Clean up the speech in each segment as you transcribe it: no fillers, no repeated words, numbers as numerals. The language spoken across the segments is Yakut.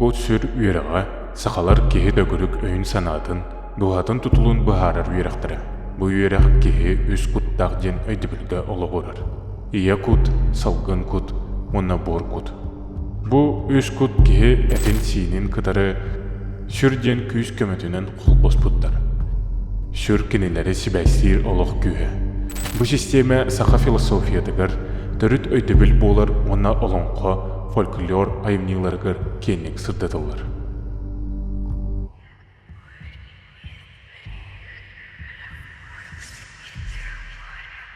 Кут-сүр үөрэҕэ сахалар киһи төгүрүк өйүн-санаатын, дууһатын тутулун быһаарар үөрэхтэрэ. Бу үөрэх киһи үс куттаах диэн өйдөбүлгэ олоҕурар. Ийэ кут, салгын кут уонна буор кут. Бу үс кут киһи этин-сиинин кытары сүр диэн күүс көмөтүнэн холбоспуттар. Сүр кинилэри сибээстиир олох күүһэ. Бу систиэмэ саха философиятыгар төрүт өйдөбүл буолар уонна олоҥхо, фольклор айымньыларыгар киэҥник сырдатыллар.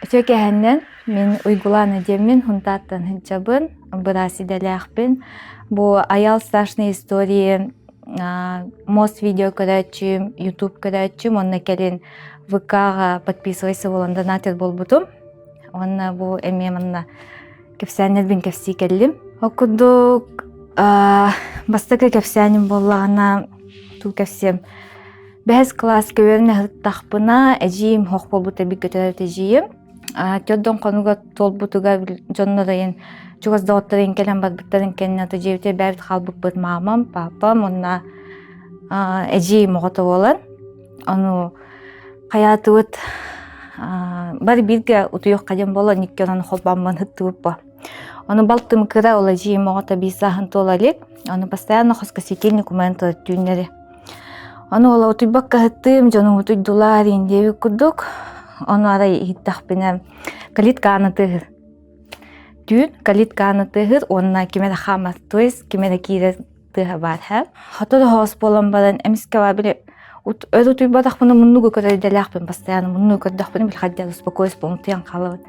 Үтүө кэһэннэн мин Уйгулаана диэммин Хунтааттан сылдьабын, быраас идэлээхпин. Бу Айал страшные истории мост видео көрөөччүм, YouTube көрөөччүм, уонна кэлин ВК-ҕа подписывайся буолан донатер буолбутум. Уонна бу эмиэ манна кэпсээннэрбин кэпсии кэллим. Ол курдук бастакы кэпсээним буоллаҕына туу кэпсиэм. Бэһис кылааска үөрэнэ сырыттахпына эдьиийим суох буолбута бииргэ төрөөбүт эдьиийим. Төрдүн хонуга туолбутугар дьоннорун чугас доҕотторун кэлэн барбыттарын кэннэ ото дьиэбитигэр бэйэбит хаалбыппыт маамам, папам уонна эдьиийим оҕото буолан ону хайаатыбыт бары бииргэ утуйуохха диэн буолан икки онон холбооммун ыттыбыт бо. Ону балтым кыра ол эдьиийим оҕото биир сааһын туола илик. Ону постоянно хоско светильник умайан турар түүннэри. Ону ол утуйбакка ыһыттыым, дьонум утуйдулар иин диэбит курдук. Ону арай иһиттэхпинэ калитка аана тыаһыыр. Түүн калитка аана тыаһыыр уонна ким эрэ хаамар, то есть ким эрэ киирэр тыаһа баар һэ. Хоту да буолан баран эмискэ баар били өр утуйбатахпына муннугу көрөр идэлээхпин постоянно муннугу көрдөхпүнэ били хайдах успокоюсь утуйан хаалабын.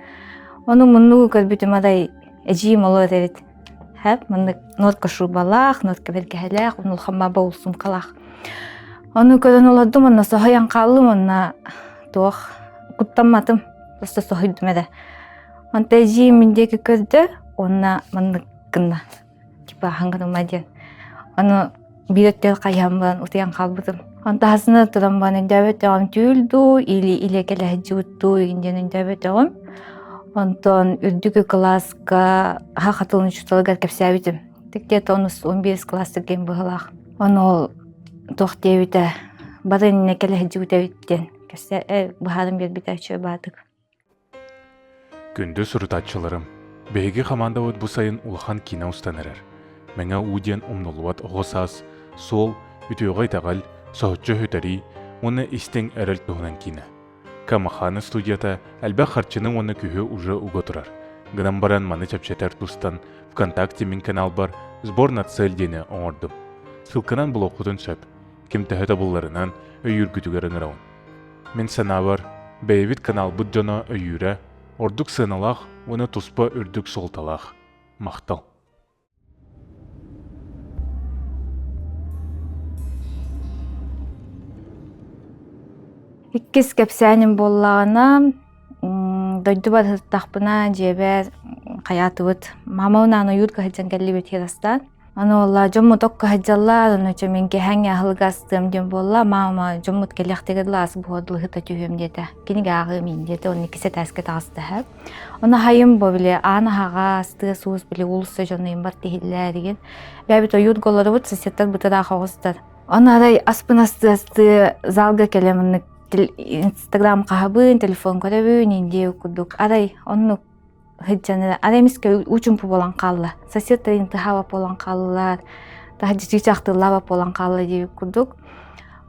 Ону муннугу көрбүтүм арай эдьиийим олорор эбит. Һэп маннык нотка шубалаах, нотка бэргэһэлээх, улахан баба суумкалаах. Ону көрөн олордум, онно соһуйан хааллым, онно туох куттамматым, просто соһуйдум эрэ. Онто эдьиийим мин диэки көрдө, уонна маннык гынна. Типа хаҥырыма диэн. Ону биир өттүгэр хайыһан баран утуйан хаалбытым. Онто хаһысына туран баран өйдөөбөтөҕүм түүл дуу или илэ кэлэ сылдьыбыт дуу игин диэн өйдөөбөтөҕүм. Онтон үрдүкү кылааска саха тылын учууталыгар кэпсээбитим. Где-то онус 11 кылааска кэм быһыылаах. Ону ол туох диэбитэ бары иннинэ кэлэ сылдьыбыт эбит диэн кэпсээ быһааран биэрбитэ үчүгэй баатык. Күндү сурутааччыларым, биһиги хамаандабыт бу сайын улахан киинэ устан эрэр. Мэҥэ уу диэн умнуллубат оҕо саас, суол, үтүөҕэ итэҕэл, соһуччу өһүтэрии уонна истиҥ эрэл туһунан киинэ. Камаханы студията элбэх харчыны уонна күүһү уже уга турар. Гынан баран маны чэпчэтэр тустан ВКонтакте мин каналбар «Сбор на цель» диэни оҥордум. Ссылканан булуоххутун сөп. Ким төһө табылларынан өйүүргүтүгэр ыҥырабын. Мин санаабар, бэйэбит каналбыт дьоно өйүүрэ ордук сыаналаах уонна туспа үрдүк суолталаах. Махтал. Иккис кэпсээним буоллаҕына, дойдубар сырыттахпына дьиэбэр хайаатыбыт. Маамабынаан ойуурга сылдьан кэллибит хирастаан. Аны уолла дьоммут окко сылдьаллар, ону чэ мин киэһээҥҥи аһылыгы астыам диэн буолла. Маама дьоммут кэлиэхтэрэ дылы ас буһуо дылы ыһыта түһүөм диэтэ. Кинигэ ааҕыам иин диэтэ, уонна иккис этээскэ таҕыста һэ. Ону аһайым бу били аан аһаҕас, тыас-уус били уулусса дьоно бар тиһиллээр игин. Бэйэбит ойуурга олоробут, соседтар бытыраах оҕустар. Ону арай аспын астыы-астыы залга кэлэ маннык инстаграм хаһабын, телефон көрөбүн, индия курдук. Арай оннук сылдьан арай эмискэ уу-чумпу буолан хаалла. Соседтарын тыһаабат буолан хааллылар, таһырдьа чыычаахтыыллаабат буолан хаалла диэбит курдук.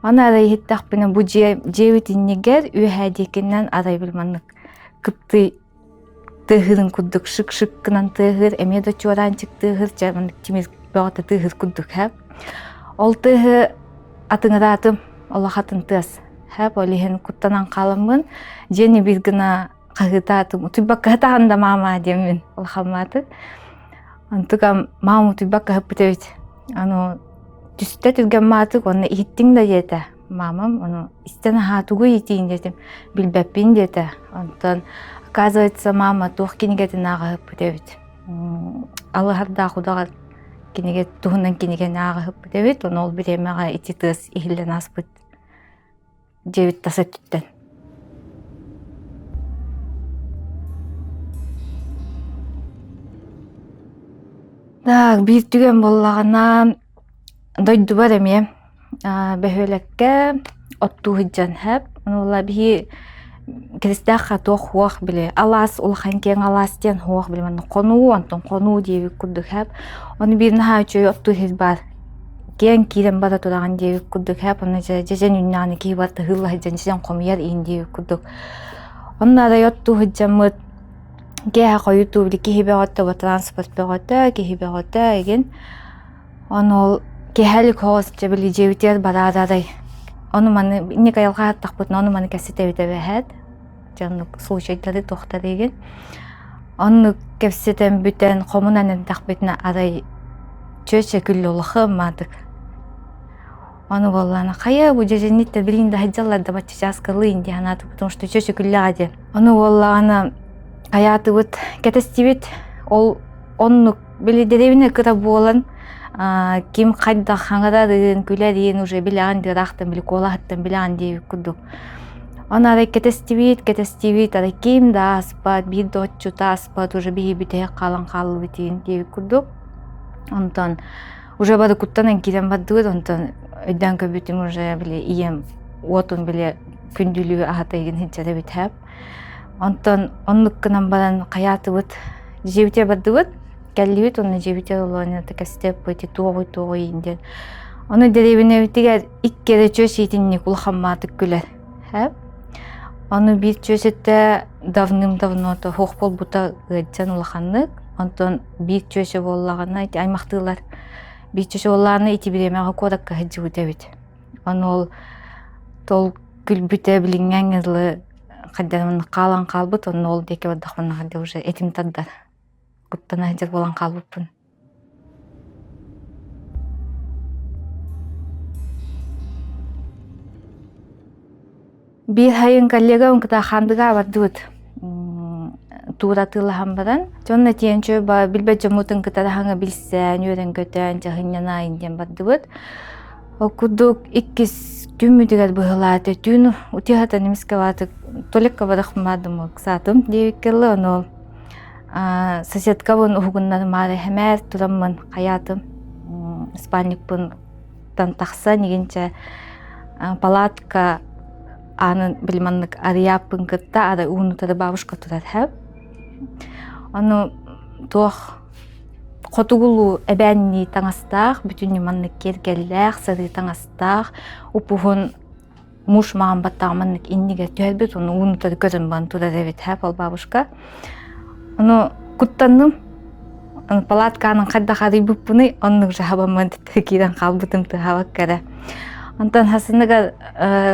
Аны арай иһиттэхпинэ бу дьиэ дьиэбит иннигэр үөһээ диэкинэн арай били маннык кыптый тыаһыырын курдук шык-шык гынан тыаһыыр, эмиэ да чуораанчык тыаһыыр, дьэ маннык тимир бөҕөтө тыаһыыр курдук һэ. Ол тыаһы атыҥыраатым, олох атын тыас. Һэ, ол иһин куттанан хааламмын, дьиэни биир гына хаһыытаатым, утуйбакка сытаҕын да маама диэммин улахаммаатык. Онтукам маам утуйбакка сыппыт эбит. Аны түстэ түргэн маатык уонна иһиттиҥ да диэтэ маамам ону истэн аһаа тугу иһитиин диэтим билбэппин диэтэ. Онтон оказывается мама туох кинигэтин ааҕа сыппыт эбит. Алыһардаах удаҕан кинигэ туһунан кинигэни ааҕа сыппыт эбит. Ону ол бириэмэҕэ ити тыас иһиллэн ааспыт дьиэбит тас өттүттэн. Так, биир түгэн буоллаҕына, Дойдубар эмиэ бөһүөлэккэ оттуу сылдьан сөп. Ону биһи Киристээххэ туох хуох били алаас улахан киэҥ алаас диэн хуох били манна хонуу онтон хонуу диэбит курдук сөп. Ону биир наһаа үчүгэй оттуу сир баар. Киэҥ киирэн бара тураҕын диэбит курдук сөп. Онно дьэ дьэдьэн үүннэҕинэ киһи барыта ыһыылла сылдьан дьэдьэн хомуйар иин диэбит курдук. Онно арай оттуу сылдьаммыт киэһэ хойутуу били киһи бөҕөтө транспорт бөҕөтө, киһи бөҕөтө игин Ону ол киэһэлик оҕус дьэ били дьиэбитигэр бараарарай ону маны инник айылҕа аһаттахпытына ону маны кэпсэтэбит эбэһээт дьэ оннук случайдары туохтары игин оннук кэпсэтэн бүтэн хомунан эрдэхпитинэ арай чүөчэ күллэ улахан маатык ону буоллаана хайа бу дьэдьэнниттэр билигин да сылдьаллар да бачча чааскалыын дии санаатым потому что чүөчэ күллэҕэ дии ону буоллаҕына хайаатыбыт кэтэстибит ол оннук Били дэриэбинэ кыра буолан ким хайдах хаҥырарын, күлэрин уже билэҕин дии ыраахтан били куолаһыттан билэҕин диэбит курдук. Ону арай кэтэстибит, кэтэстибит, арай ким да ааспат, биир да отчута ааспат, уже биһи бүтэһик хаалан хааллыбыт диэбит курдук. Онтон уже бары куттанан киирэн бардыбыт, онтон өйдөөн көрбүтүм уже били ийэм уотун били күндүлүү аһата игин сылдьар эбит һээп. Онтон оннук гынан баран хайаатыбыт дьиэбитигэр бардыбыт, кэллибит уонна дьиэбитигэр олорон кэстиэппит туоҕуй туоҕуй диэн. Ону дэриэбинэбитигэр икки эрэ чүөс иитинник улахан маатык күлэр. Һээп. Ону биир чүөс этэ давным-давно суох буолбута ыалдьан улаханнык. Онтон биир чүөчэ буоллаҕына ити аймахтыылар биир чүөчэ буоллаҕына ити бириэмэҕэ куоракка сылдьыбыт эбит. Ону ол тол күлбүтэ билиҥҥээҥҥэ дылы хайдах хаалан хаалбыт онно ол диэки бардахпына хайдах уже этим тардар куттана сылдьар буолан хаалбыппын. Биир сайын коллегам кытта Хаандыга бардыбыт. Туур атыылаһан баран, дьонно тиэнчэ билбэт дьоммутун кытары хаҥа билсэн, үөрэн-көтөн, чаһынньанаайын диэн бардыбыт. Ол курдук иккис түүммүтүгэр быһылаата түүн утуйа эмискэ баатык туалекка барахмаадым ыксаатым диэбиккэ дылы ону соседкабын уһугуннарымаары хэмээр тураммын хайаатым спальникпынтан тахсан игинчэ палатка аанын били маннык арыйааппын кытта ары уунутары бабушка турар һэп ону туох Хотугулуу эбээннии таҥастаах, бүтүннүү маннык киэргэллээх, сарыы таҥастаах, упуһун муж маҕан баттаҕа маннык иннигэр түһэрбит, ону уун утары көрөн баран турар эбит һэ ол бабушка. Ону куттанным, палаткаанын хайдах арыйбыппыный, оннук жаһабаммын киирэн хаалбытым тыаһаабакка эрэ. Онтон хасыныгар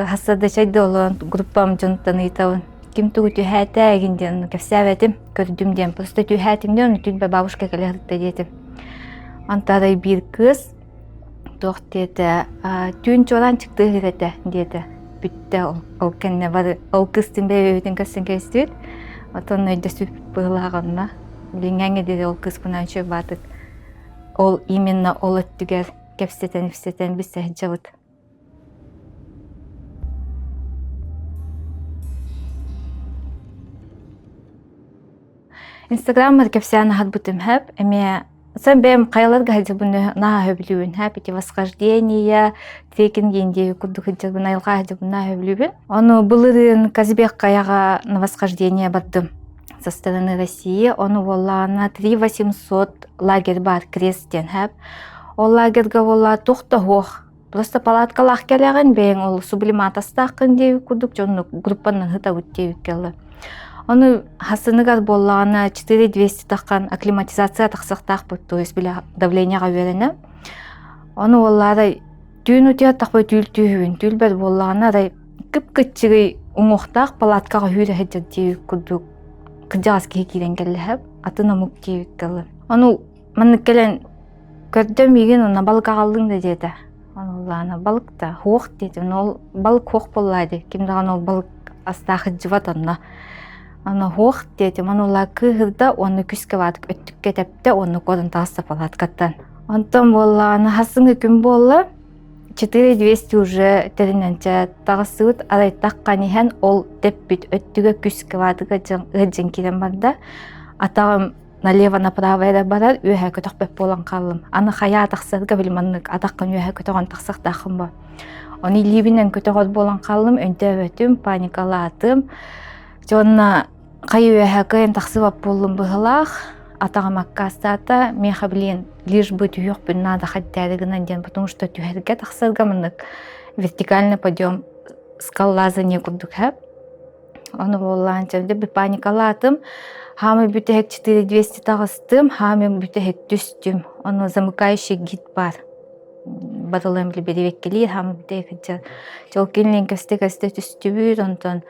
хассарда чайда олорон группам дьонуттан ыйытабын. Ким тугу түһээтэ игин диэн кэпсээбэтим, көрдүм диэн. Просто түһээтим диэн, түлбэ бабушка кэлэ сытта диэтим. Антарай биир кыыс туох диэтэ, түүн чуолаан чыктыыһыр этэ диэтэ. Бүттэ ол кэннэ бары ол кыыстыын бэйэбитин көрсөн кэбистибит. Отон өйдөспүт быһылаах онно. Билиҥҥээҥҥэ диэри ол кыыспынаан үчүгэй баатык. Ол именно ол өттүгэр кэпсэтэн-ипсэтэн билсэ сылдьабыт. Инстаграммар кэпсээн аһарбытым һэп, эмиэ сан бэйэм хайаларга сылдьабын наһаа сөбүлүүбүн һэп, ити восхождение, трекинг диэн курдук сылдьабын, айылҕа сылдьабын наһаа сөбүлүүбүн. Ону былырыын Казбек хайаҕа на восхождение бардым со стороны России. Ону буоллаҕына 3800 лагерь баар крест диэн һэп. Ол лагерьга буолла туох да суох Просто палаткалаах кэлэҕин, бэйэҥ ол сублиматастааххын диэбит курдук дьоннук группанан ыһытабыт диэбиккэ дылы. Ону хасыныгар буоллаҕына 4200 таххан акклиматизация тахсыахтаахпыт, то есть били давлениеҕа үөрэнэ. Ону буоллаары түүн утуйаттахпа түүл түүһүбүн, түүл буоллаҕына арай кып-кыччыгый уҥуохтаах палаткаҕа сүүрэ сылдьар диэбит курдук кырдьаҕас киһи киирэн кэллэһэ, атын омук диэбиккэ дылы. Ону маннык кэлэн Көрдө миигин уонна балык аҕаллыҥ да диэтэ. Онуллаана балык да суох диэтим. Ол балык суох буоллаа дии. Ким даҕаны ол балык астаах сылдьыбат онно. Аны суох диэтим. Онуллаа кыыһырда уонна күскэ баатык өттүккэ тэптэ уонна куотан таҕыста палаткаттан. Онтон буоллаҕына хасыҥҥы күн буолла. 4200 уже тэринэнчэ таҕыстыбыт арай таххан иһэн ол тэппит өттүгэ күскэ баатыга ыалдьан киирэн барда. Атаҕым налево-направо эрэ барар, үөһэ көтөхпөт буолан хааллым. Аны хайаа тахсарга били маннык атаххын үөһэ көтөҕөн тахсахтааххын бо. Ону илиибинэн көтөҕөр буолан хааллым, өйдөөбөтүм, паникалаатым. Дьэ уонна хайа үөһэ кыайан тахсыбат буоллум быһылаах, атаҕым аккаастаата, миэхэ блин, лишь бы түһүөхпүн наада хайдээри гынан диэн, потому что түһэргэ тахсарга маннык вертикальный подъем скалолазание курдук һэ. Ону буоллаан чэ паникалаатым. Хаамай бүтэһик 4200 таҕыстым, хаамай бүтэһик түстүм. Ону замыкающий гид баар. Барылым бэрэбиэккэлиир, хаамай бүтэһик сылдьар. Дьол кинилин көстө-көстө түстүбүт, онтон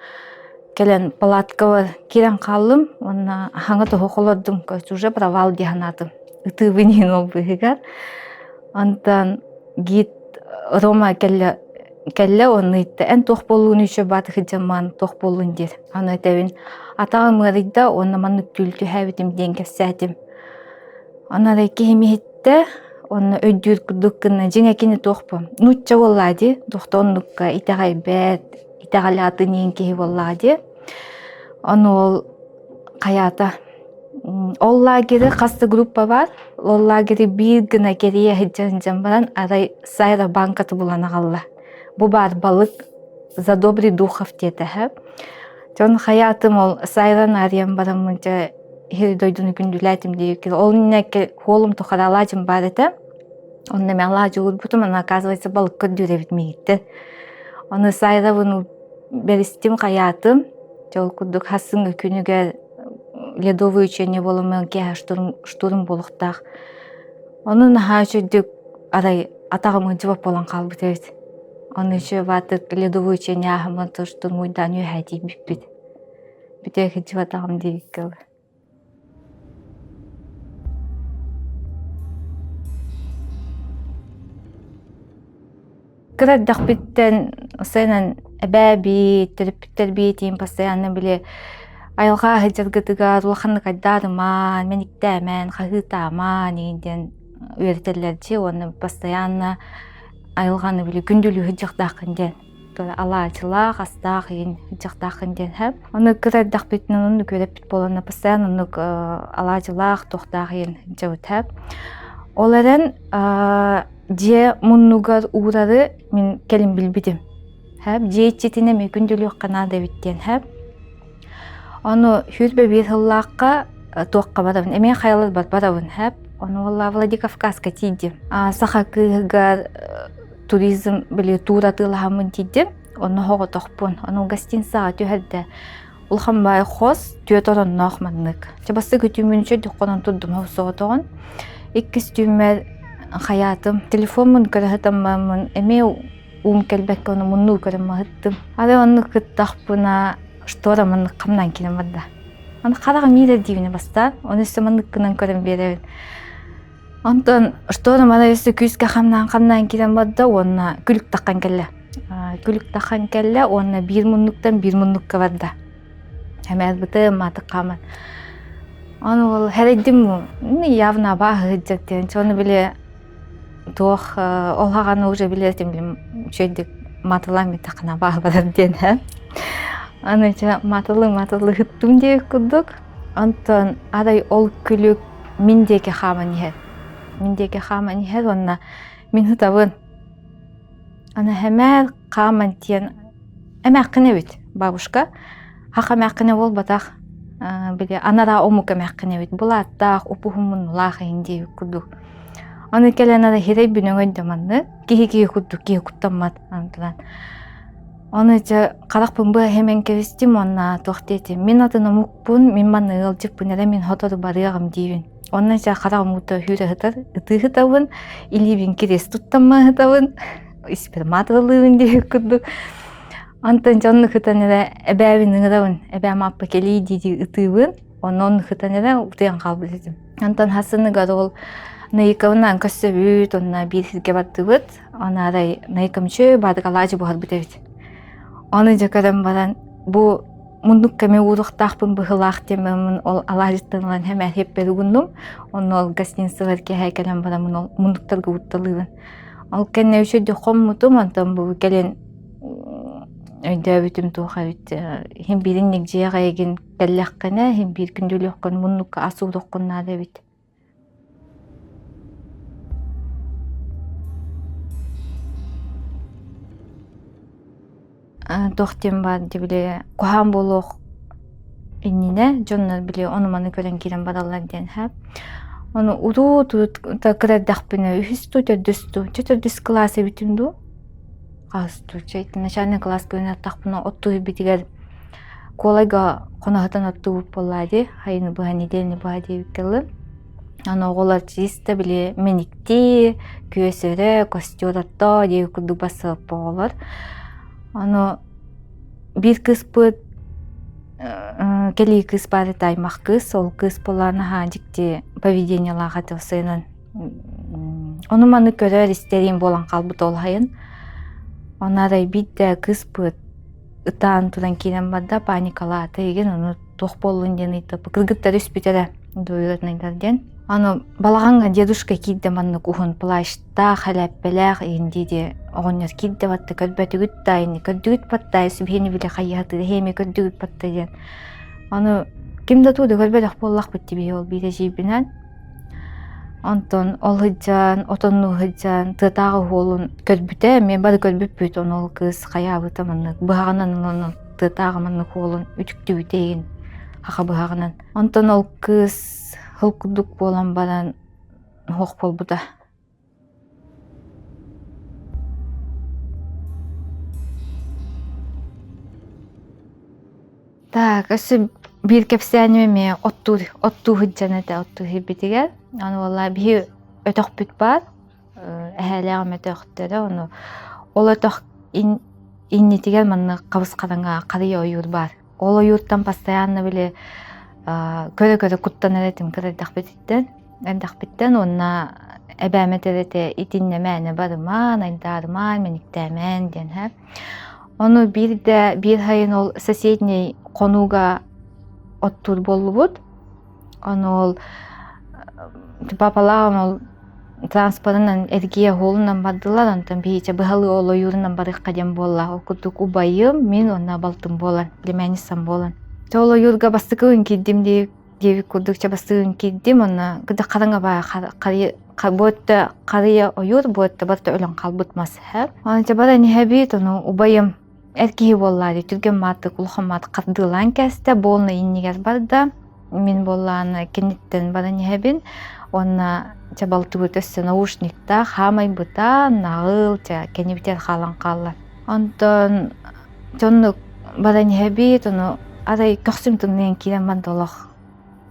кэлэн палаткабар киирэн хааллым уонна хаҥа тоһу холордум. Короче, уже провал дии санаатым. Ытыыбын иһин ол быыһыгар. Онтон гид Рома кэллэ Кэллэ уонна ыйытта: «Эн туох буоллугун үчүгэй баатык сылдьаммаан туох буоллун?» диир. Аны этэбин: «Атаҕым ыарыйда уонна маннык түүл түһээбитим» диэн кэпсээтим. Аны арай киһим иһиттэ уонна өйдүүр курдук гынна дьиҥэ кини туох бу нуучча буоллаа дии, туох да оннукка итэҕэйбэт, итэҕэл атын иһин киһи буоллаҕа дии. Ону ол хайаата ол лагеры хас да группа баар, ол лагеры биир гына кэрийэ сылдьан сылдьан баран арай Сайра банкаты булан аҕалла. Бу баар балык за добрый духов диэтэ һэ. Дьон хайаатым ол Сайран арыйан бараммын дьэ иһир дойдуну күндүлээтим диэбиккин. Ол иннинэ хуолум тухары алаадьым баар этэ. Онно эмэ алаадьы уурбутум, аны оказывается балыкка үрдүүр эбит миигиттэн. Ону Сайрабын бэристим хайаатым. Дьэ ол курдук хасыҥҥы күнүгэр ледовый учение буоламмын киэһэ штурм, штурм буолуохтаах. Ону наһаа үчүгдүк арай атаҕым ыдьыбат буолан хаалбыт эбит. Ону үчүгэй баатык ледовый учение ааһаммын штурмуйдаан үөһээ тиийбиппит. Бүтэ кыдьыбатаҕым диэбиккэ дылы. Кыра эрдэхпиттэн сыанан эбээбит, төрөппүттэр биитиин постоянно били айылҕа сылдьаргытыгар улаханнык айдаарымаан, мэниктээмэн, хаһыытаамаан игин диэн үөрэтэллэр дии уонна постоянно айылҕаны били күндүлүү сылдьыахтааххын диэн алаачылаах, астаах игин сылдьыахтааххын диэн һэ. Ону кыра эрдэхпитинэн оннук үөрэппит буоланна постоянно оннук алаадьылаах, туохтаах игин сылдьабыт һэ. Ол эрэн Дьиэ муннугар уурары мин кэлин билбитим. Һэп дьиэ иччитинэ эмиэ күндүлүөххэ наада эбит диэн һэп. Ону 101 сыллаахха туохха барабын, эмиэ хайалар барбарабын һэп. Ону уоллаа Владикавказка тиийдим. Саха кыыһыгар туризм били туур атыылаһаммын тиийдим. Онно соҕотохпун. Ону гостиницаҕа түһэрдэ. Улахан баай хос, түөрт оронноох маннык. Чэ бастакы түүммүн үчүгэй хонон турдум соҕотоҕун. Иккис түүммэр хайаатым, телефоммун көрө сытаммын эмиэ уум кэлбэккэ ону муннуу көрөн маһыттым. Арай оннук кыттахпына штора маннык хамнаан киирэн барда. Аны хараҕым иирэр диибинэ бастаан, ону өссө маннык гынан көрөн биэрэбин. Онтон штора мана өссө күүскэ хамнаан-хамнаан киирэн барда уонна күлүк таххан кэллэ. Күлүк таххан кэллэ уонна биир муннуктан биир муннукка барда. Эмээрбитим, маатык хааман. Ону ол хэрэйдим явно абааһы сылдьар диэн. Ону били туох ол хаҕаны уже билэр билим үчүгэйдик маатылаан бүттэххинэ абааһы барар диэн һэ. Аны чэ маатылыы-маатылыы ыһыттым диэбит курдук. Онтон арай ол күлүк мин диэки хааман иһэр. Мин диэки хааман иһэр уонна мин сытабын. Аны хэмээр хааман тиийэн эмээххин эбит бабушка. Хах эмээххинэ буолбатах. Били анараа омук эмээххин эбит. Былааттаах, упуһун муннулаах иһин диэбит курдук. Аны кэлэн аны хирэйбин өҥөйдө маннык. Киһи-киһи курдук киһи куттаммат антынан. Ону дьэ харахпын быа хэмэн кэбистим уонна туох диэтим, мин атын омукпун, мин манна ыалдьыппын эрэ мин сотору барыаҕым диибин. Онно дьэ хараҕым уута сүүрэ сытар, ытыы сытабын, илиибин кириэс туттамма сытабын, испэр маатыралыыбын диэбит курдук. Онтон дьэ оннук сытан эрэ эбээбин ыҥырабын, эбээм ааппа кэлиий дии-дии ытыыбын, онно оннук сытан эрэ утуйан хаалбыт этим. Онтон хасыныгар ол Наикабынаан көрсөбүт, онно биир сиргэ бардыбыт. Аны арай Найкамчы баадык алаадьы буһарбыт эбит. Ону дьэ көрөн баран бу муннук кэми ууруохтаахпын быһыылаах диэммин ол алаадьыттан ылан хэмээр хиппэр угуннум. Онно ол гостиницалар киэһэ кэлэн бараммын ол муннуктарга уурталыыбын. Ол кэннэ үчүгэй хоммутум, онтон бу кэлин. Өйдөөбүтүм туох эбит иһин бииринник дьиэҕэ эйигин кэллэххинэ иһин биир күндүлүөххүн муннукка ас ууруккун наада эбит. Туох диэн баар дии били куһаҕан буолуох иннинэ дьоннор били ону-маны көрөн киирэн бараллар диэн һэ. Ону урут урут кыра эрдэхпинэ үһүс дуу төрдүс дуу чэ төрдүс кылаас эбитим дуу хаһыс дуу чэ начальный кылаас көрөн аттахпына оттуу иһбитигэр Куолайга хоноһотон оттуубут буоллаа дии хайыны быһа неделяны быһа диэбиккэ дылы. Аны оҕолор чисто били мэниктии, күөс өрө, костер отто диэбит курдук бассаап оҕолор. Ону биир кыыспыт кэлии кыыс баар этэ аймах кыыс, ол кыыс буоллаҕына наһаа дьикти поведениелаах этэ сайынын ону-маны көрөр истэриим буолан хаалбыт ол сайын. Ону арай биирдэ кыыспыт ытаан туран киирэн барда, паникалаата игин ону туох буоллун диэн ыйыттаппыт. Кыргыттар үспүтэрэ двоюродныйдар диэн. Аны балаҕаҥҥа дедушка киирдэ маннык уһун плащтаах, элээппэлээх иһин дии оҕонньор киирдэ батта көрбөтүгүт да ини көрдүгүт батта сүбэһини били хайыһатыыр эһиэми көрдүгүт батта диэн. Аны ким да туу да көрбөтөх буоллахпыт тибиһи ол биир эдьиийбинэн. Онтон ол сылдьан, отоннуу сылдьан тыатааҕы уолун көрбүтэ, эмиэ бары көрбүппүт, ону ол кыыс хайаабыта маннык быһаҕынан ылан тыатааҕы маннык уолун үтүктүбүтэ игин хаха быһаҕынан. Онтон ол кыыс сыл курдук буолан баран суох буолбута. Так, өссө биир кэпсээним эмиэ оттуур оттуу сылдьан этэ оттуу иһирбитигэр. Аны буоллаа биһи өтөхпүт баар, эһээлээҕим өтөхтөрө, ону ол өтөх иннитигэр маннык хабыс-хараҥа харыйа ойуур баар. Ол ойууртан постоянно били көрө-көрө куттанар этим кыра эрдэхпититтэн эрдэхпиттэн уонна эбээм этэр этэ итиннэ мээнэ барымаан, айдаарымаан, мэниктээмээн диэн һэ. Ону биирдэ биир сайын ол соседний хонууга оттуур буоллубут. Ону ол папалаах ол транспорынан эргийэ уһуолунан бардылар, онтон биһичэ быһалыы ол ойуурунан барыахха диэн буолла. Ол курдук убайым, мин уонна балтым буолан, племянницам буолан. Чэ ол ойуурга бастакы күн киирдим диэбит курдук чэ бастакы күн киирдим, онно кыда хараҥа баа бу өттө харыйа ойуур, бу өттө барыта өлөн хаалбыт мас һэ. Оны чэ баран иһэбит, ону убайым эр киһи буоллаа дии түргэн маатык улахан маат хардыылаан кээстэ буолна иннигэр барда мин буоллааны киниттэн баран иһэбин уонна чэ балтыбыт өссө наушниктаах хаамайбыта наҕыл чэ кэннибитигэр хаалан хаалла онтон дьоннук баран иһэбит ону арай көхсүм тымныйан киирэн барда олох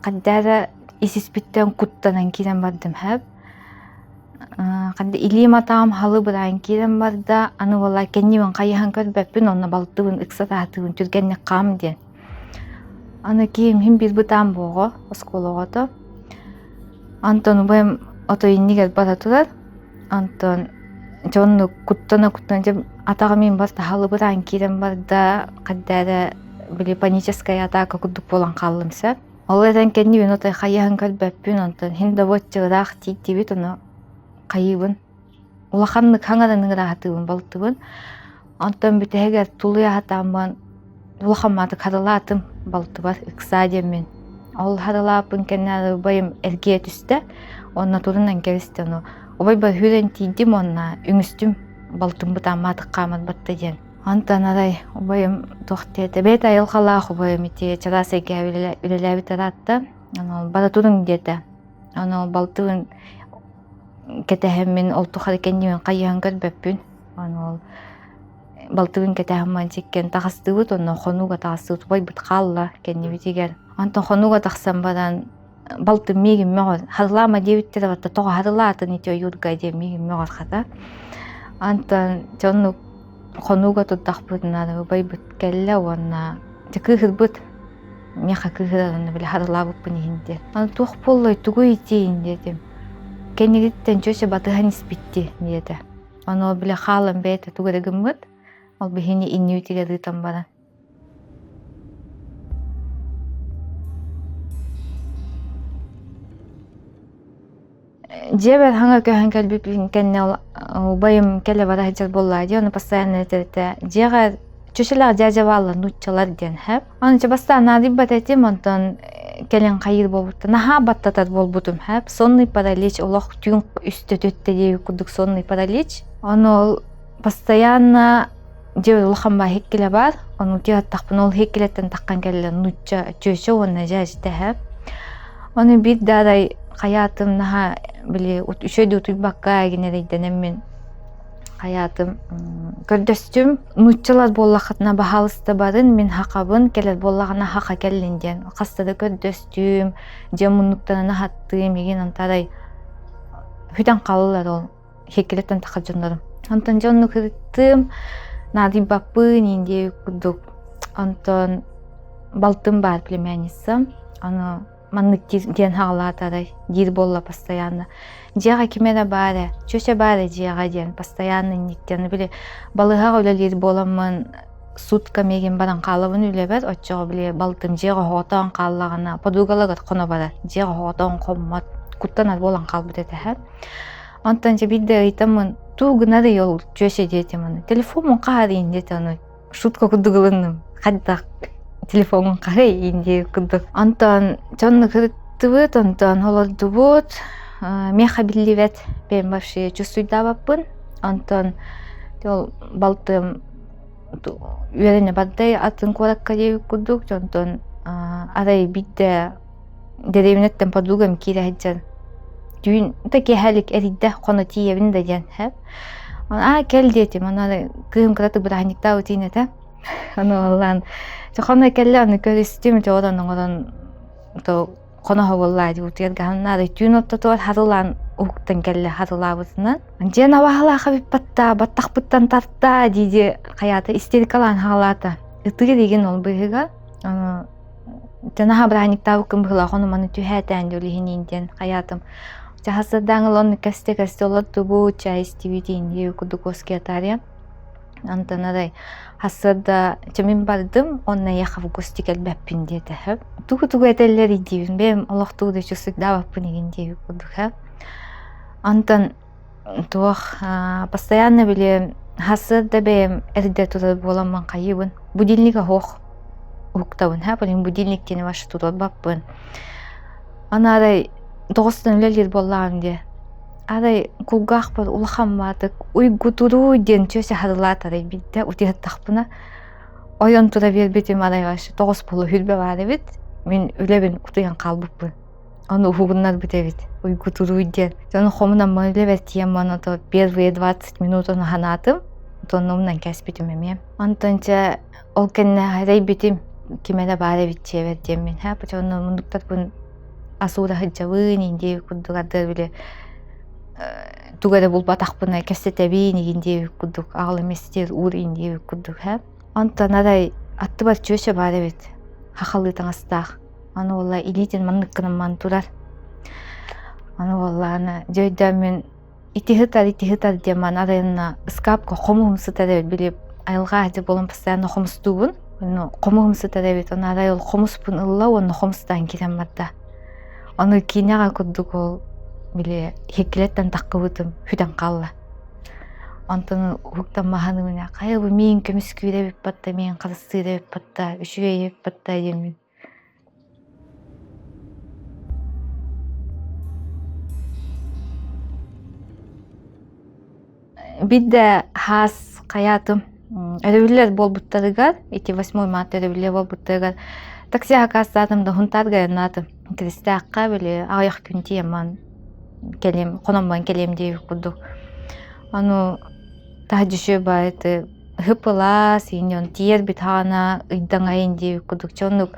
хайда эрэ ис-испиттэн куттанан киирэн бардым һэп Ханна илиим атаҕым халы быраан киирэн барда, аны буолла кэннибин хайыһан көрбөппүн, онно балтыбын ыкса таһатыыбын түргэнник хаам диэн. Аны киһим иһин биир бытаан буоҕа, оскуола оҕото. Антон убайым отой иннигэр бара турар. Антон дьэ оннук куттана-куттана дьэ атаҕым иһин барыта халы быраан киирэн барда, хайда эрэ били паническая атака курдук буолан хааллым сөп. Ол эрэн кэннибин отой хайыһан көрбөппүн, онтон иһин да буочча ыраах тиийдибит, ону хайыыбын. Улаханнык хаҥаран ыҥыраһатыыбын балтыбын. Онтон бүтэһигэр тулуйа сатааммын улахан маатык харылаатым балтыбар ыксаа диэммин. Ол харылааппын кэннэ убайым эргийэ түстэ, уонна турунан кэбистэ ону убайбар сүүрэн тиийдим уонна үҥүстүм балтым бытааммаатык хааман батта диэн. Онтон арай убайым туох диэтэ, бэйэтэ айылҕалаах убайым ити чараас эйгэҕэ үлэлээбит ыраатта. Ону бара туруҥ диэтэ. Ону балтыбын кэтэһэммин ол тухары кэннибин хайыһан көрбөппүн. Ону ол балтыбын кэтэһэммин сиккэн таҕыстыбыт, онно хонууга таҕыстыбыт, убайбыт хаалла кэннибитигэр. Онтон хонууга тахсан баран балтым миигин мөҕөр, харылаама диэбиттэрэ барыта тоҕо харылаатын ити ойуурга диэн миигин мөҕөр хата. Онтон дьэ оннук хонууга турдахпытына убайбыт кэллэ уонна дьэ кыыһырбыт миэхэ кыыһырар онно били харылаабыппын иһин диэн. Аны туох буоллай тугуй итиин диэтим. Кэннигиттэн чөчө батыһан испитти диэтэ. Ону били хаалан бэйэтэ тугу эрэ гыммыт. Ол биһини иннибитигэр ыытан баран. Дьиэбэр хаҥа көһөн кэлбиппин кэннэ убайым кэлэ бара сылдьар буоллаа дии, ону постоянно этэр этэ: «Дьиэҕэр Чүчэлээх дьээдьэ бааллар нууччалар диэн һэп. Аны бастаан наадыйбат этим, онтон кэлин хайыыр буолбуттан наһаа баттатар буолбутум һэп. Сонный паралич олох түүн үстэ түттэ диэбит курдук сонный паралич. Ону ол постоянно дьэ улахан баа хиккилэ баар. Ону тиһаттахпын ол хиккилэттэн таххан кэллэ нуучча чүөчэ уонна дьээдьитэ һэп. Ону биир да арай хайаатым наһаа били үчүгэй да утуйбакка эгинэрэйдэнэммин хайаатым көрдөстүм нууччалар буоллаххытына баһаалыста барын мин хахабын кэлэр буоллаҕына хаха кэллин диэн хаста да көрдөстүм дьэ муннуктанан аһаттыым игин антарай хүтэн хааллар ол хиккилеттен тахар дьоннорум онтон дьонну кырыттым наадыйбаппын индия курдук онтон балтым баар племянницам аны маннык диэн хаҕалаатарай диир буолла постоянно дьиэҕэ ким эрэ баар ээ чүөчэ баар ээ дьиэҕэ диэн постоянно инниттэн били балыыһаҕа үлэлиир буоламмын сутка миигин баран хаалабын үлэбэр оччоҕо били балтым дьиэҕэ оһоҕотоон хааллаҕына подругаларыгар хоно барар дьиэҕэ оһоҕотоон хоммот куттанар буолан хаалбыт этэ онтон дьэ биирдэ ыйытаммын туу гынарый ол чүөчэ диэтим аны телефоммун хаһарыйын диэтэ ону шутка курдук ылынным хайдах телефоҥун хаһый диир курдук онтон дьонну кырыттыбыт онтон олордубут миэхэ биллибэт бэйэм вообще чувствуйдаабаппын онтон ол балтым үөрэнэ бардай атын куоракка диэбит курдук онтон арай биирдэ дэриэбинэттэн подругам киирэ сылдьан түүн да киэһэлик эрийдэ хоно тиийэбин да диэн сөп аа кэл диэтим ону кыыһым кыратык бырааһынньыктаах утуйун этэ ону ыллаан хоно кэллэ ону көрүстүм ити орон оҥорон то хоноһо буоллаа дии утуйарга наада түүн ортотугар харылаан уһуктан кэллэ харылаабытынан дьиэн абаһалаах эбиппатта баттахпыттан тарта дии дии хайаата истерикалаан хаалаата ытыыр игин ол быыһыгар ону Дьэ наһаа бырааһынньыктаабыккын быһыылаах, ону маны түһээтээн дьол иһиниин диэн хайаатым. Чаһасырдаан ылан кэстэ-кэстэ олордубут, чай истибит иинди курдук уоскуйатаарыйа. Онтон арай хассыарда чэ мин бардым, онно эйиэхэ в гости кэлбэппин диэтэ сөп. Тугу-тугу этэллэр диибин, бэйэм олох тугу да чувствуйдаабаппын игин диэбит курдук сөп. Онтон Туох постоянно били сарсыарда бэйэм эрдэ турар буоламмын хайыыбын будильнига суох уһуктабын һэ блин будильник диэни вообще туруорбаппын аны арай тоҕустан үлэлиир буоллаҕым дии арай кулгаахпар улахан баатык уйгутуруу диэн чүөсэ харылаатарай биирдэ утуйаттахпына ойон тура биэрбитим арай вообще тоҕус буолуо хүрбэ баар эбит мин үлэбин утуйан хаалбыппын Ону уһугуннарбыт эбит, уйгутуруй диэн. Дьону хомунаммын үлэбэр тиийэммин ото первые 20 минут ону санаатым, онтон умнан кээспитим эмиэ. Онтон чэ ол кэннэ эрэйбитим, ким эрэ баар эбит дьиэбэр диэммин, һэ онно муннуктарбын асуура сылдьабын индии курдук ардыгар били тугу эрэ булбатахпына кэпсэтэбин игин диэбит курдук аҕалым истиэр уур индиэбит курдук һэ. Онтон арай аттыбар чүөчэ баар эбит, хахалыы таҥастаах. Аны уолла илиитин маннык гынан турар. Аны уоллааны дьэ өйдөөн мин ити сытар, ити сытар диэн маны арайынна ыскаапка хомуһум сытар эбит били айылҕа аһдьа буолан постоянно хомустуубун. Ону хомуһум сытар эбит, ону арай ол хомуспун ылла уонна хомустаан киирэн барда. Ону киинэҕэ курдук ол били иһиккилэттэн таххыбытым сүтэн хаалла. Онтон уһуктан маһаныгына хайа бу миин көмүскүүр эбит батта, миин харыстыыр эбит батта, үчүгэй эбит батта диэммин Биирдэ хаас хайаатым өрөбүллэр буолбуттарыгар, ити 8 март өрөбүллэр буолбуттарыгар такси акаастаатым да Һунтаарга айаннаатым. Киристээххэ били аҕыйах күн тиийэммин кэлиэм, хономмон кэлиэм диэбит курдук. Ону таһырдьа үчүгэй баҕайытык ыһып-ылаас, иин тиийэрбит хаана ыйдаҥайын диэбит курдук. Чэ оннук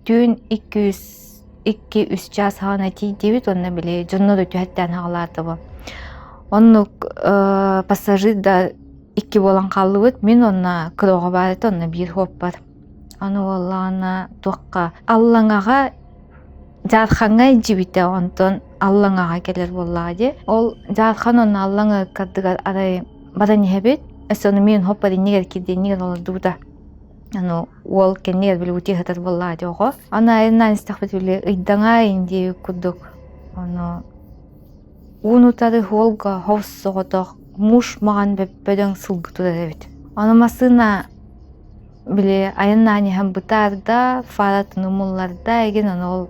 Түүн 2-3 чаас саҕана тиийдибит уонна били дьоннору түһэттээн аҕалаатыбы. Оннук пассажир да икки буолан хааллыбыт. Мин уонна кыра оҕо баар этэ, онно биир хуоппар. Аны буоллаҕына туохха Аллаҥаҕа Дьаархаҥҥа илдьибитэ, онтон Аллаҥаҕа кэлэр буоллаҕа дии. Ол Дьаархан уонна Аллаҥа ыккардыгар арай баран иһэбит. Өссө ону мин хоппар иннигэр киирдэ, иннигэр олордубута. Аны уол кэннигэр били утуйа сытар буоллаҕа дии оҕо. Аны айаннаан истэхпит били ыйдаҥа диэбит курдук. Ону уун утары уолга хос соҕотох муж маҕан бөдөҥ сылгы турар эбит. Аны массыына Били айаннаан иһэн бытаарда, фаратын умулларда игин ону ол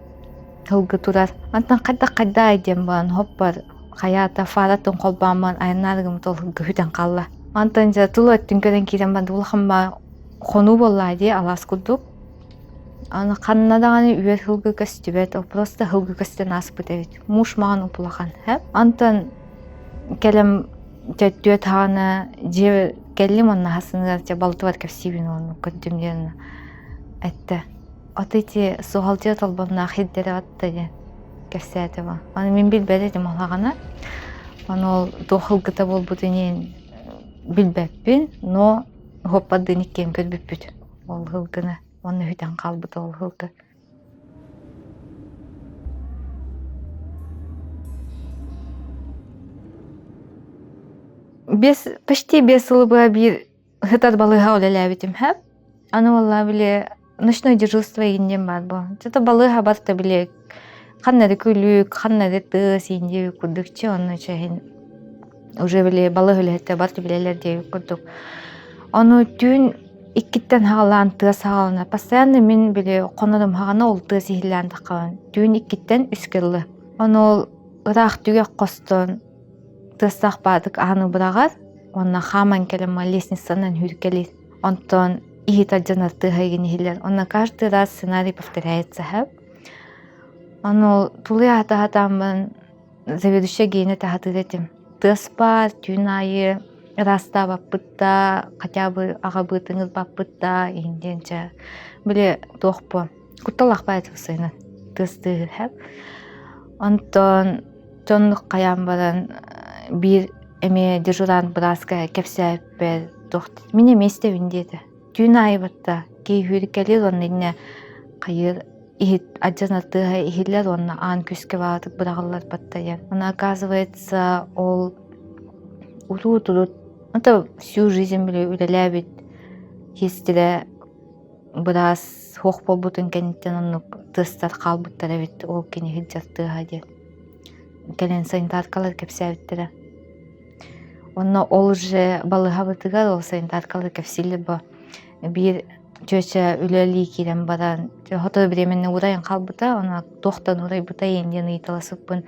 сылгы турар. Онтон хайдах хайдаай диэн баран хоппор хайаата фаратын холбоон айаннаан гыммыт ол сылгы сүтэн хаалла. Онтон дьэ тула өттүн көрөн киирэн баран улахан хонуу буоллаа дии алаас курдук. Аны ханна даҕаны үөр сылгы көстүбэт, ол просто сылгы көстөн ааспыт эбит. Муж маҕан улахан һэ. Онтон кэлэн төрдүө таҕана дьиэ кэллим уонна хасыныгар дьэ балтыбар кэпсиибин уонна көрдүм диэн эттэ. От ити суһалдьыа толбонноох сирдэрэ атта диэн кэпсээтэ бу. Аны мин билбэт этим улаҕана. Ону ол туох сылгыта буолбутун иһин билбэппин, но уһаппардыын иккиэн көрбүппүт ол сылгыны. Уонна үтэн хаалбыта ол сылгы. Биэс, почти 5 сылы быһа биир сытар балыыһа үлэлээбитим һэ. Аны уоллаа били ночное дежурство игин диэн баар буо. Чото балыыһа барыта били ханна эрэ күлүк, ханна эрэ тыас иин курдук чэ онно чэһин уже били балыыһа үлэһиттэр барыта билэллэр диэбит курдук. Ону түүн иккиттэн хаалаан тыас саҕаланар. Постоянно мин били хонорум хаҕана ол тыас иһиллээн таххабын. Түүн иккиттэн үскэ дылы. Ону ол ыраах түгэх хостон тыастаах баадык ааны быраҕар уонна хааман кэлэн лестницанан сүүркэлиир. Онтон иһит алдьанар тыаһа игин иһиллэр. Онно каждый раз сценарий повторяется һэ. Ону ол тулуйа сатаатааммын заведующая гиэнэ таһатыыр этим. Тыас баар, түүн аайы ыраастаабаппыт да, хотя бы аҕабыытын ылбаппыт да иһин диэн чэ били туох буо кутталаах баайы сайынан тыас тыаһыыр һэ. Онтон дьоннук хайаан баран биир эмиэ дежурант бырааска кэпсээппэр туох мин эмиэ истэбин диэтэ. Түүн аайы батта киһи кэлиир уонна иннэ хайыыр иһит адьас тыаһа иһиллэр уонна аан күүскэ баҕатык быраҕыллар батта диэн. Ону оказывается ол утуу-турут это всю жизнь били үлэлээбит сиэстэрэ быраас суох буолбутун кэнниттэн оннук тыастар хаалбыттар эбит ол кини сылдьар тыаһа диэн. Кэлин санитаркалар кэпсээбиттэрэ. Онно ол уже балыыһабытыгар ол санитаркалар кэпсииллэр бу биир чүөчэ үлэлии киирэн баран сотору бириэмэни уурайан хаалбыта, ону туохтан уурайбыта иһин диэн ыйыталаспыппын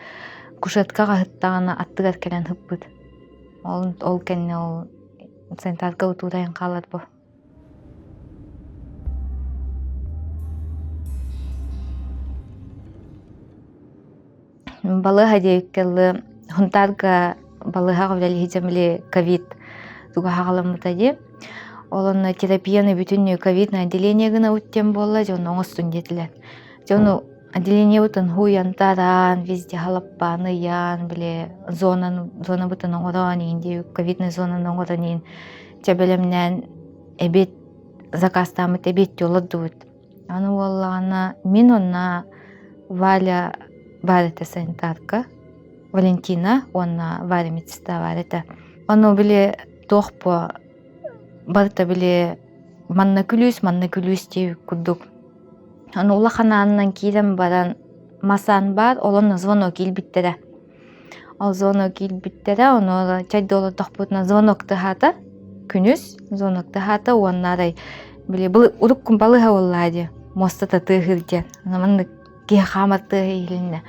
кушеткаҕа сыттаҕына аттыгар кэлэн сыппыт. Ол, ол кэннэ ол санитарка уурайан хаалар бу. Балыыһа диэбиккэ дылы Хунтаарга балыыһаҕа үлэлии сылдьан били ковид туга хаҕаламмыта дии. Ол онно терапияны бүтүннүү ковидное отделение гынабыт диэн буолла, дьон оҥостун диэтилэр. Дьэ ону отделениебытын һууйан тараан, везде халаппаан ыйаан, били зонаны зонабытын оҥорон иин дии ковидный зонаны оҥорон иин чэ бэлэмнээн эбиэт заказтааммыт эбиэттии олордубут. Аны буоллаҕына мин уонна Валя баар этэ санитарка, Валентина уонна Варя медсестра баар этэ. Ону били туох буо барыта били манна күлүүс, манна күлүүс диэбит курдук. Аны улахан аанынан киирэн баран мас аан баар, ол онно звонок киирбиттэрэ. Ол звонок киирбиттэрэ, ону чайда олордохпутуна звонок тыаһаата, күнүс звонок тыаһаата уонна арай били уруккун балыыһа буоллаа дии, муостата тыаһыыр диэн. Маннык киһи хаамар тыаһа иһилиннэ.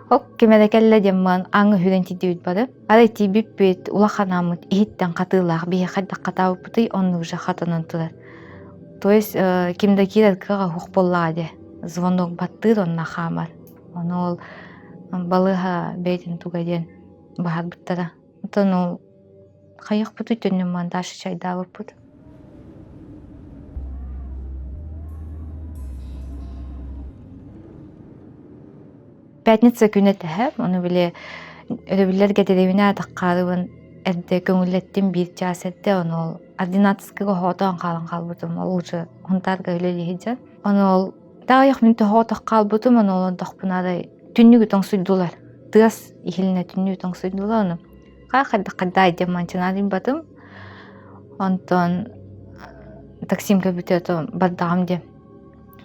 Ок ким эрэ кэллэ диэн маан ааҥҥа сүүрэн тиийдибит бары. Арай тиийбиппит улахан ааммыт иһиттэн хатыылаах биһи хайдах хатаабыппытый оннук же хатанан турар. То есть ким да киирэр кыаҕа суох буоллаҕа дии. Звонок баттыыр онно хаамар. Ону ол балыыһа бэйэтин туга диэн баһарбыттара. Оттон ол хайыахпытый төннөн монтаж чайдаабыппыт. Пятница күнэ тэһэ, ону били өрөбүллэргэ дэриэбинэ атаххаарыбын эрдэ көҥүллэттим биир чаас эрдэ, ону ол ординаторскайга хоотоон хаалан хаалбытым, ол уже Хунтаарга үлэлии сылдьан. Ону ол Таайах мин тоһоҕотох хаалбытым, ону олордохпуна арай түннүгү тоҥсуйдулар. Тыас иһилинэ түннүгү тоҥсуйдулар, ону хайдах диэн манчынаадыйбатым. Онтон таксим көрбүтэ то бардаҕым диэн.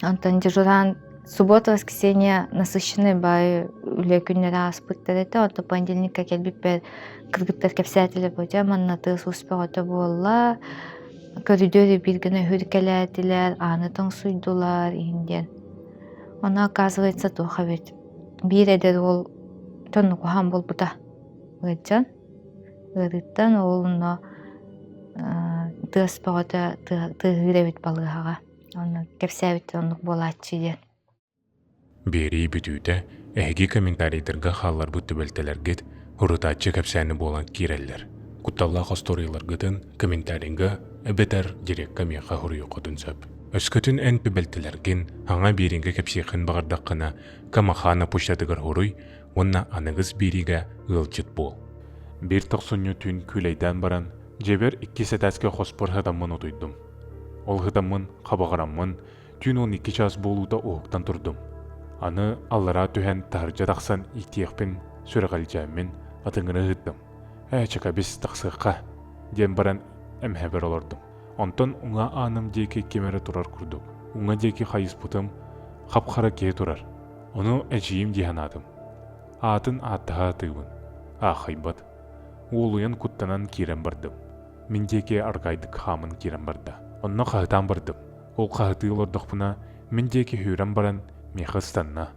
Онтон дежуран суббота, воскресенье насыщенный баай үлэ күннэрэ ааспыттар этэ. Онтон понедельникка кэлбиппэр кыргыттар кэпсээтилэр бу дьэ манна тыас-уус бөҕөтө буолла. Көрүдүөрү биир гына үһүркэлээтилэр, ааны тоҥсуйдулар иһин диэн. Ону оказывается туох эбит, биир эдэр уол тоннукуһан буолбута ыалдьан. Ыарыыттан ол онно тыас бөҕөтө тыаһыыр эбит балыыһаҕа. Онно кэпсээбиттэр оннук буолааччы диэн. Биэрии бүтүүтэ эһиги комментарийдарга хаалларбыт түбэлтэлэргит урутааччы кэпсээни буолан киирэллэр. Кутталлаах остуоруйаларгытын комментарийга эбэтэр дирекка миэхэ суруйуоххутун сөп. Өскөтүн эн түбэлтэлэргин аҥа биэриигэ кэпсиэххин баҕардаххына, Камахана почтатыгар суруй уонна аныгыс биэриигэ ыалдьыт буол. Биир тохсунньу түүн күүлэйдээн баран, дьиэбэр иккис этээскэ хоспор сытаммын утуйдум. Ол сытаммын, хабаҕыраммын, Түүн 12 чаас буолуута уһуктан турдум. Аны аллараа түһэн таһырдьа тахсан иитиэхпин сүрэҕэлдьээммин атыҥырыы ыһыттым. «Ээ, чэкэбис, тахсыахха» диэн баран эмһэбэр олордум. Онтон уҥа ааным диэки ким эрэ турар курдук. Уҥа диэки хайыспытым, хап-хара киһи турар. Ону эдьиийим дии санаатым. Аатын ааттаһа сатыыбын. Аахайбат. Уолуйан куттанан киирэн бардым. Мин диэки аргайдык хааман киирэн барда. Онно хаһытаан бардым. Ол хаһытыы олордохпуна, мин диэки сүүрэн баран, миэхэ ыстанна.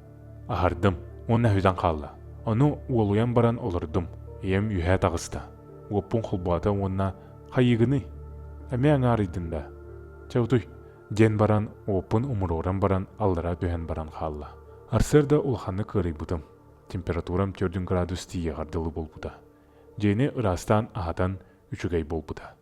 Аһардым уонна сүтэн хаалла. Ону уолуйан баран олордум. Ийэм үөһэ таҕыста. Уоппун холбоото уонна «Хайыыгыный? Эмиэ аҥаарыйдын да? Чэ утуй» диэн баран уоппун умуруоран баран аллара түһэн баран хаалла. Арсыарда улаханнык ыарыйбытым. Температурам 4 градус тиийэҕэр дылы буолбута. Дьиэни ыраастаан аһатан үчүгэй буолбута.